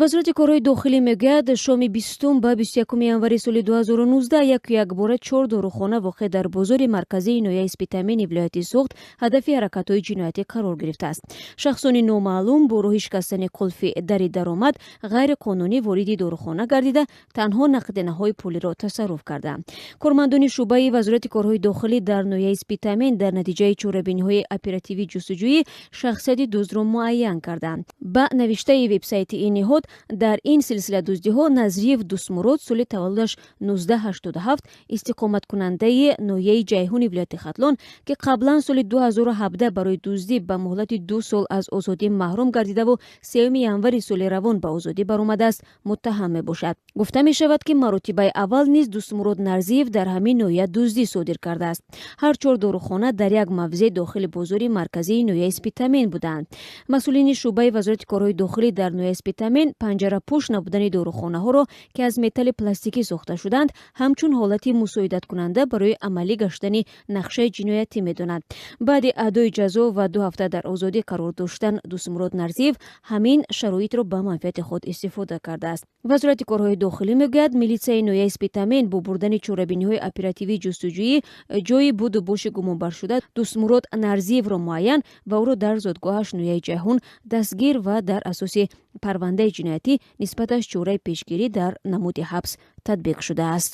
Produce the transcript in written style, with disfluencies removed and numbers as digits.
Вазорати корҳои дохилӣ мегӯяд, шоми 20-ум ба 21-уми январи соли 2019 яку якбора чор дорухона, воқеъ дар бозори марказии ноҳияи Спитамени вилояти Суғд, ҳадафи ҳаракатҳои ҷиноятӣ қарор гирифтааст. Шахсони номаълум бо роҳи шикастани қулфи дари даромад ғайриқонунӣ вориди дорухона гардида, танҳо нақдинаҳои пулиро тасарруф кардаанд. Кормандони шӯъбаи Вазорати корҳои дохилӣ дар ноҳияи Спитамен дар натиҷаи чорабиниҳои оперативӣ ҷустуҷӯӣ шахсияти дуздро муайян карданд. Ба навиштаи вебсайти ин ниҳод, дар ин силсила дуздиҳо Назриев Дустмурод, соли таваллудаш 1987, истиқоматкунандаи ноҳияи Ҷайҳуни вилояти Хатлон, ки қаблан соли 2017 барои дуздӣ ба муҳлати 2 сол аз озодӣ маҳрум гардидаву 3 январи соли равон ба озодӣ баромадааст, муттаҳам мебошад. Гуфта мешавад, ки маротибаи аввал низ Дустмурод Нарзиев дар ҳамин ноҳия дуздӣ содир кардааст. Ҳар чор дорухона дар як мавзеъ дохили бозори марказии ноҳияи Спитамен буданд. Масъулини шӯъбаи Вазорати корҳои дохилӣ дар ноҳияи Спитамен панҷарапӯш набудани дорухонаҳоро, ки аз металли пластикӣ сохта шуданд, ҳамчун ҳолати мусоидаткунанда барои амалӣ гаштани нақшаи ҷиноятӣ медонанд. Баъди адои ҷазо ва 2 ҳафта дар озодӣ қарор доштан, Дустмурод Нарзиев ҳамин шароитро ба манфиати худ истифода кардааст. Вазорати корҳои дохилӣ мегӯяд, милитсияи ноҳияи Спитамен бо бурдани чорабиниҳои оперативии ҷустуҷӯӣ ҷойи буду боши гумонбаршуда Дустмурод Нарзиевро муайян ва ӯро дар зодгоҳаш, ноҳияи Ҷайҳун, дастгир ва дар асоси парвандаи ҷиноятӣ нисбаташ чораи пешгирӣ дар намуди ҳабс татбиқ шудааст.